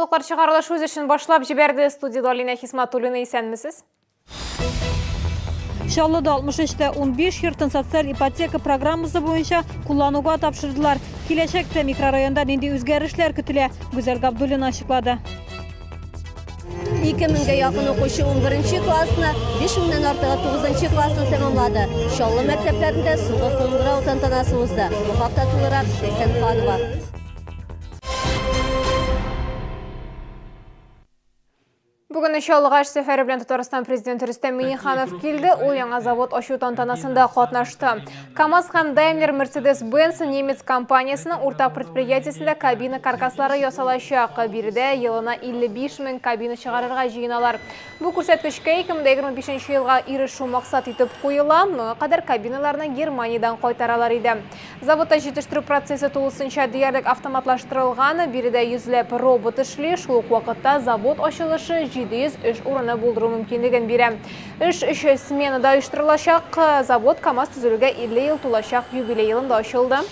Яңалыклар чыгарылыш үз эшен башлап җибәрде. Студиядә Алинә Хисматуллина, исәнмесез. Чаллыда 63 тә 15 йортын социаль ипотека программасы буенча куллануга тапшырдылар. Киләчәктә микрорайонда нинди үзгәрешләр көтелә? Гүзәл Габдуллина ачыклады. 2 меңгә якын укучы 11 классны, 5 меңнән артыгы 9 классны тәмамлады. Чаллы мәктәпләрендә соңгы кыңгырау тантанасы узды. Бу хакта тулырак Ләйсән Ханова. Бүген Чаллыга эш сәфәре белән Татарстан президенты Рөстәм Миңнеханов килде. Ул яңа завод ачу тантанасында катнашты. КАМАЗ һәм Daimler Mercedes-Benz немец компаниясенең уртак предприятиесендә кабина каркаслары ясалачак. Биредә елына 55 мең кабина чыгарырга җыеналар. Бу күрсәткечкә 2025 елга ирешү максат итеп куела. Моңа кадәр кабиналарны Германиядән кайтаралар иде. Заводта җитештерү процессы тулысынча диярлек автоматлаштырылган, биредә йөзләп робот эшли, шул ук вакытта завод ачылышы 700 эш урыны булдыру мөмкинлеген бирә. Эш өч сменада оештырылачак. Завод КАМАЗ төзелүгә 50 ел тулачак юбилей елында ачылды.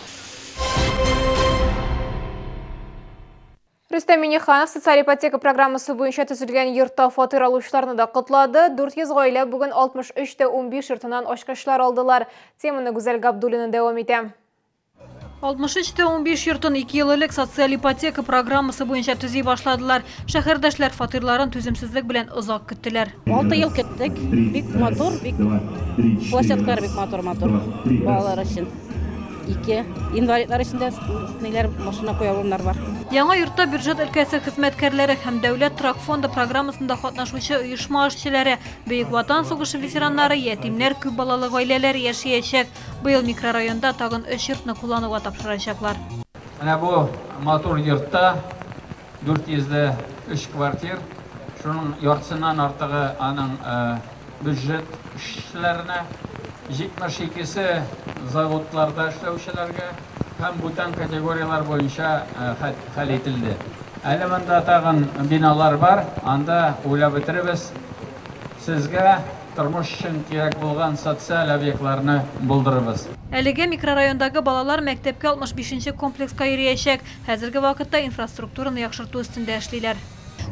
Рөстәм Миңнеханов социаль ипотека программасы буенча төзелгән йортта фатир алучыларны да котлады. 400 гаилә бүген 63 тә 15 йортыннан ачкычлар алдылар. Теманы Гүзәл Габдуллина дәвам итә. 63 тә 15 йортын ике ел элек социаль ипотека программасы буенча төзи башладылар. Шәһәрдәшләр фатирларын түземсезлек белән озак көттеләр. Алты ел көттек. Бик матур, бик площадкалар бик матур-матур балалар өчен. Ике. Инвалидлар өчен дә ниләр, машина куя урыннар бар. Яңа йортта бюджет өлкәсе хезмәткәрләре һәм Дәүләт торак фонды программасында катнашучы оешма эшчеләре, Бөек Ватан сугышы ветераннары, ятимнәр, күп балалы гаиләләр яшәячәк. Быел микрорайонда тагын өч йортны куллануга тапшырачаклар. Менә бу матур йортта 403 квартир, шуның яртысыннан артыгы аның бюджет эшчеләренә, 72 се заводларда эшләүчеләргә һәм бүтән категорияләр буенча хәл ителде. Әле монда тагын биналар бар, анда уйлап бетеребез. Сезгә тормыш өчен кирәк булган социаль объектларны булдырырбыз. Әлегә микрорайондагы балалар мәктәпкә 65 нче комплекска йөриячәк. Хәзерге вакытта инфраструктураны яхшырту өстендә эшлиләр.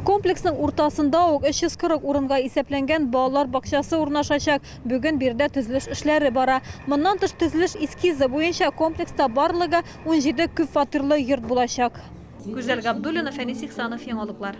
Комплексның уртасында ук 340 урынга исәпләнгән балалар бакчасы урнашачак. Бүген биредә төзелеш эшләре бара. Моннан тыш, төзелеш эскизы буенча комплекста барлыгы 17 күпфатирлы йорт булачак. Гүзәл Габдуллина, Фәнис Ихсанов, Яңалыклар.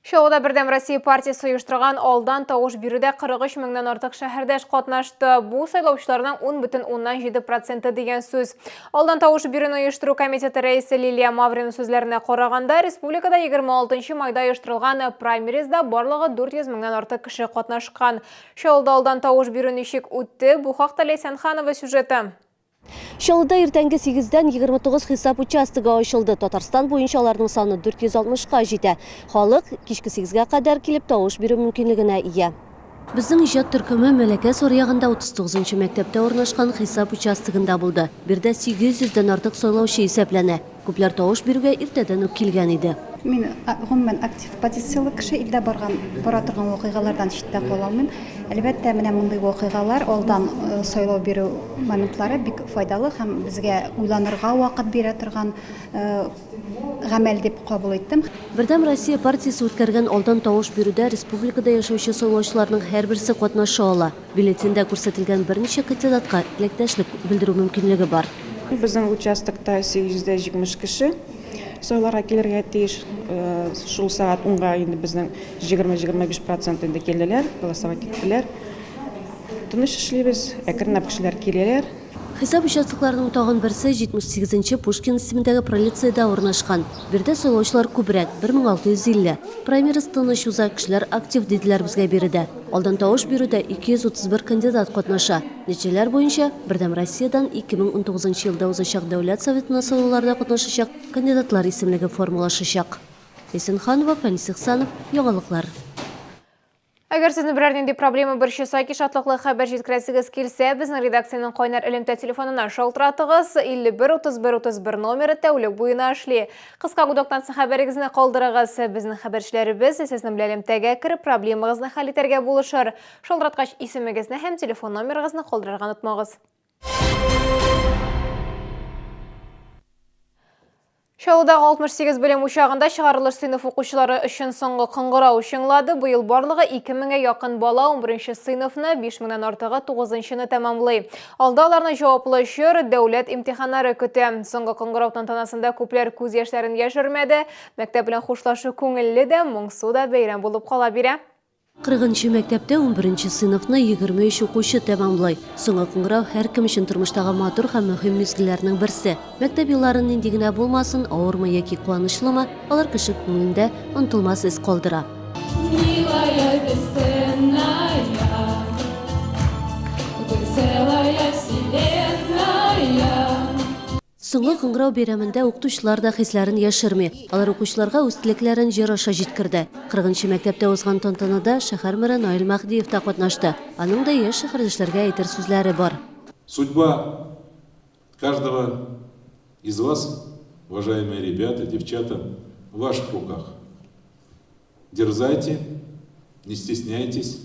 Чаллыда Бердәм Россия партиясе оештырган алдан тавыш бирүдә 43 меңнән артык шәһәрдәш катнашты. Бу сайлаучыларның 10,7 проценты дигән сүз. Алдан тавыш бирүне оештыру комитеты рәисе Лилия Маврина сүзләренә караганда, республикада 26 майда оештырылган праймеризда барлыгы 400 меңнән артык кеше катнашкан. Чаллыда алдан тавыш бирү ничек үтте? Бу хакта Ләйсән Ханова сюжеты. Чаллыда иртәнге сигездән 29 хисап участогы ачылды. Татарстан буенча аларның саны 460 ка җитә. Халык кичке сигезгә кадәр килеп тавыш бирү мөмкинлегенә ия. Безнең иҗат төркеме Мәләкәс аръягында 39 нчы мәктәптә урнашкан хисап участогында булды. Биредә 800 дән артык сайлаучы исәпләнә. Күпләр тавыш бирүгә иртәдән үк килгән иде. Мин, гомумән, актив позицияле кеше, илдә барган, бара торган вакыйгалардан читтә кала алмыйм. Әлбәттә, менә мондый вакыйгалар, алдан сайлау бирү моментлары бик файдалы һәм безгә уйланырга вакыт бирә торган гамәл дип кабул иттем. Бердәм Россия партиясе үткәргән алдан тавыш бирүдә республикада яшәүче сайлаучыларның һәрберсе катнаша ала. Бюллетеньдә күрсәтелгән берничә кандидатка теләктәшлек белдерү мөмкинлеге бар. Безнең участокта 870 кеше сайларга килергә тиеш. Шул сәгать унга инде безнең 20-25 процент инде килделәр, голосовать иттеләр. Тыныч эшлибез, әкренләп кешеләр киләләр. Хисап участокларының тагын берсе 78 нче Пушкин исемендәге пролицейда урнашкан. Биредә сайлаучылар күбрәк, 1650. Праймериз тыныч уза, кешеләр актив, диделәр безгә биредә. Алдан тавыш бирүдә 231 кандидат катнаша. Нәтиҗәләр буенча, Бердәм Россиядән 2019 нчы елда узачак Дәүләт Советына сайлауларда катнашачак кандидатлар исемлеге формалашачак. Ләйсән Ханова, Фәнис Ихсанов, Яңалыклар. Әгәр сезне берәр нинди проблема борчыса яки шатлыклы хәбәр җиткерәсегез килсә, безнең редакциянең кайнар элемтә телефонына шалтыратыгыз. 51 31 31 номеры тәүлек буена эшли. Кыска гудоктан соң хәбәрегезне калдырыгыз. Безнең хәбәрчеләребез сезнең белән элемтәгә кереп, проблемагызны хәл итәргә булышыр. Шалтыраткач исемегезне һәм телефон номерыгызны калдырырга онытмагыз. Чаллыдагы 68 белем учагында чыгарылыш сыйныф укучылары өчен соңгы кыңгырау чыңлады. Быел барлыгы 2 меңгә якын бала 11 сыйныфны, 5 меңнән артыгы 9-нчыны тәмамлый. Алда аларны җаваплы чор, дәүләт имтиханнары көтә. Соңгы кыңгырау тантанасында күпләр күз яшьләрен яшермәде. Мәктәп белән хушлашу күңелле дә, моңсу да бәйрәм булып кала бирә. Кырыгынчы мәктәптә унберенче сыйныфны 23 укучы тәмамлый. Соңгы кыңгырау һәркем өчен тормыштагы матур һәм мөһим мизгелләрнең берсе. Мәктәп еллары нинди генә булмасын, авырмы яки куанычлымы, алар кеше күңелендә онытылмас эз калдыра. Милая, бесценная, Вы целая вселенная. Соңгы кыңгырау бәйрәмендә укытучылар да хисләрен яшерми. Алар укучыларга үз теләкләрен җыр аша җиткерде. Кырыгынчы мәктәптә узган тантанада шәһәр мэры Наил Мәһдиев та катнашты. Аның да яшь шәһәрдәшләргә әйтер сүзләре бар. Судьба каждого из вас, уважаемые ребята, девчата, в ваших руках. Дерзайте, не стесняйтесь,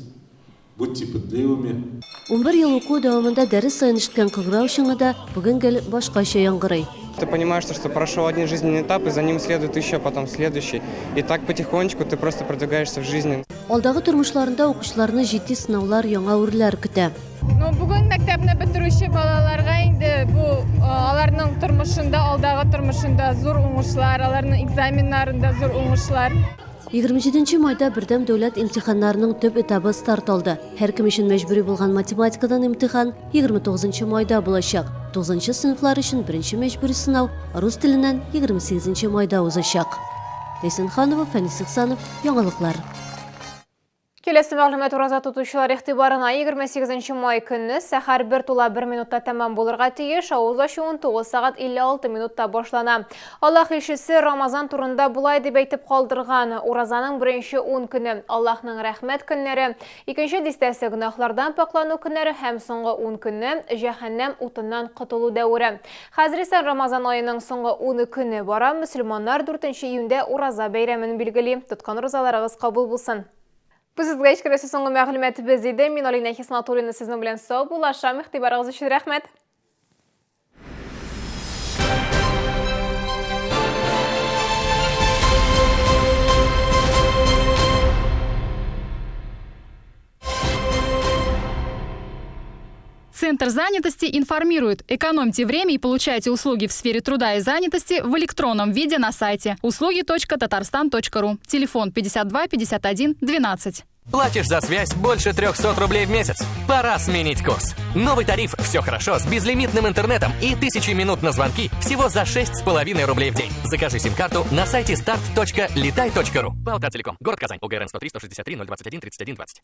будьте пытливыми. 11 ел уку дәвамында дәрес саен ишеткән кыңгырау чыңы да бүген гел башкача яңгырый. Ты понимаешь, что прошел один жизненный этап, и за ним следует еще потом следующий. И так потихонечку ты просто продвигаешься в жизни. Алдагы тормышларында укучыларны җитди сынаулар, яңа үрләр көтә. Ну, бүген мәктәпне бетерүче балаларга инде бу аларның тормышында, алдагы тормышында зур уңышлар, аларның экзаменнарында зур уңышлар. 27 майда бердәм дәүләт имтиханнарының төп этабы старт алды. Һәркем өчен мәҗбүри булган математикадан имтихан 29 майда булачак. 9 сыйныфлар өчен беренче мәҗбүри сынау рус теленнән 28 майда узачак. Ләйсән Ханова, Фәнис Ихсанов, Яңалыклар. Киләсе мәгълүмат ураза тотучылар игътибарына 28 май көнне сәхәр 1 тула 1 минутта тәмам булырга тиеш, авыз ачу 19 сәгать 56 минутта башлана. Аллаһ илчесе Рамазан турында болай дип әйтеп калдырган: Уразаның беренче 10 көне Аллаһның рәхмәт көннәре, икенче дистәсе гөнаһлардан пакьлану көннәре һәм соңгы 10 көне җәһәннәм утыннан котылу дәвере. Хәзер исә Рамазан аеның соңгы 10 көне бара, мөселманнар 4 июньдә Ураза бәйрәмен билгели. Тоткан уразаларыгыз кабул булсын. Бу сезгә ишкерәсе соңгы мәгълүматыбыз иде. Мин Алинә Хисматуллина сезнең белән сау булашам. Игътибарыгыз өчен рәхмәт. Центр занятости информирует. Экономьте время и получайте услуги в сфере труда и занятости в электронном виде на сайте услуги.татарстан.ру. Телефон 52 51 12. Платишь за связь больше 300 рублей в месяц? Пора сменить курс. Новый тариф «Все хорошо» с безлимитным интернетом и 1000 минут на звонки всего за 6,5 рублей в день. Закажи сим-карту на сайте start.liтай.ru. Палка Телеком. Город Казань. ОГРН 103 163 021 31 20.